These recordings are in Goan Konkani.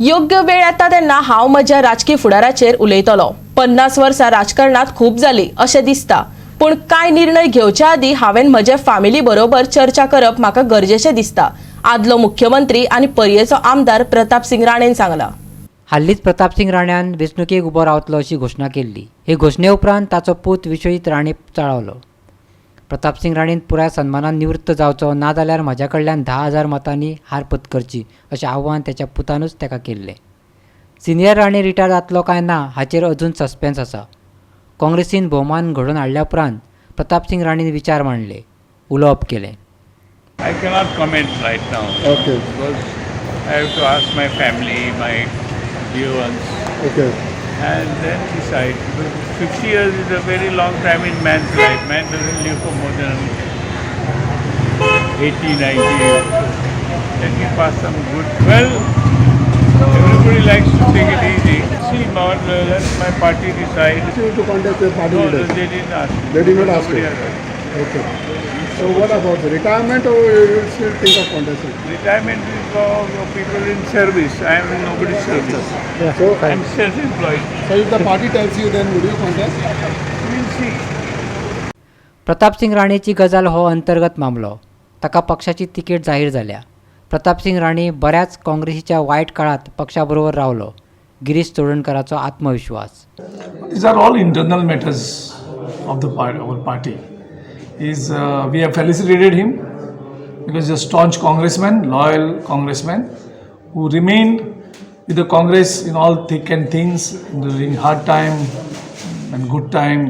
योग्य वेळ येता तेन्ना हांव म्हज्या राजकी फुडाराचेर उलयतलो. 50 वर्सां राजकारणात खूब जाली अशें दिसता, पूण कांय निर्णय घेवच्या आदीं हांवें म्हजे फामिली बरोबर चर्चा करप म्हाका गरजेचें दिसता, आदलो मुख्यमंत्री आनी पर्येचो आमदार प्रतापसिंग राणेन सांगलां. हाल्लींच प्रतापसिंग राण्यान वेंचणुकेक उबो रावतलो अशी घोशणा केल्ली. हे घोशणे उपरांत ताचो पूत विश्वजीत राणे चाळवलो. प्रतापसिंग राणेन पुराय सन्मानान निवृत्त जावचो, नाजाल्यार म्हज्या कडल्यान 10,000 मतांनी हार पत्करची अशें आव्हान ताच्या पुतानूच ताका केल्लें. सिनियर राणे रिटायर जातलो काय ना हाचेर अजून सस्पेन्स आसा. काँग्रेसीन भोवमान घडोवन हाडल्या उपरांत प्रतापसिंग राणेन विचार मांडले, उलोवप केलें. I cannot comment right now because I have to ask my family, my dear ones, and then decide. Because 50 years is a very long time in man's life. Man doesn't live for more than 80, 90 years. Let me pass some good. Well, everybody likes to take it easy. See, let my party decide. You to contact your party No, leaders. They didn't ask me. They did not ask Nobody you. has asked. Okay. So what about the retirement, or you will still think of contesting? Retirement is for people in service. I am in nobody's service. So, I am self-employed. So if the party tells you, then would you contest? We'll see. Pratapsingh राणेची गजाल हो अंतर्गत मामलो. ताका पक्षाची तिकेट जाहीर जाल्या. प्रतापसिंग राणे बऱ्याच काँग्रेसीच्या वायट काळात पक्षाबरोबर रावलो, गिरीश चोडणकाराचो आत्मविश्वास. These are all internal matters of the part, our party. We have felicitated him because he's a staunch congressman, loyal congressman, who remained with the Congress in all thick and thins, during hard time and good time,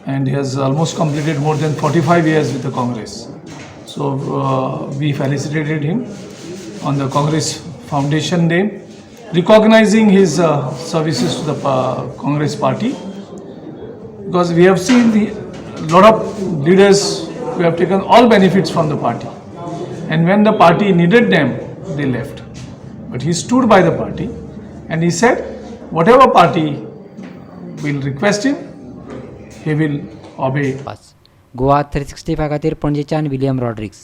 and he has almost completed more than 45 years with the Congress. So we felicitated him on the Congress Foundation Day, recognizing his services to the Congress party. Because we have seen the lot of leaders who have taken all benefits from the party, and when the party needed them, they left. But he stood by the party, and he said, whatever party will request him, he will obey. Goa 365 खातीर पणजेच्यान विलियम रॉड्रिक्स.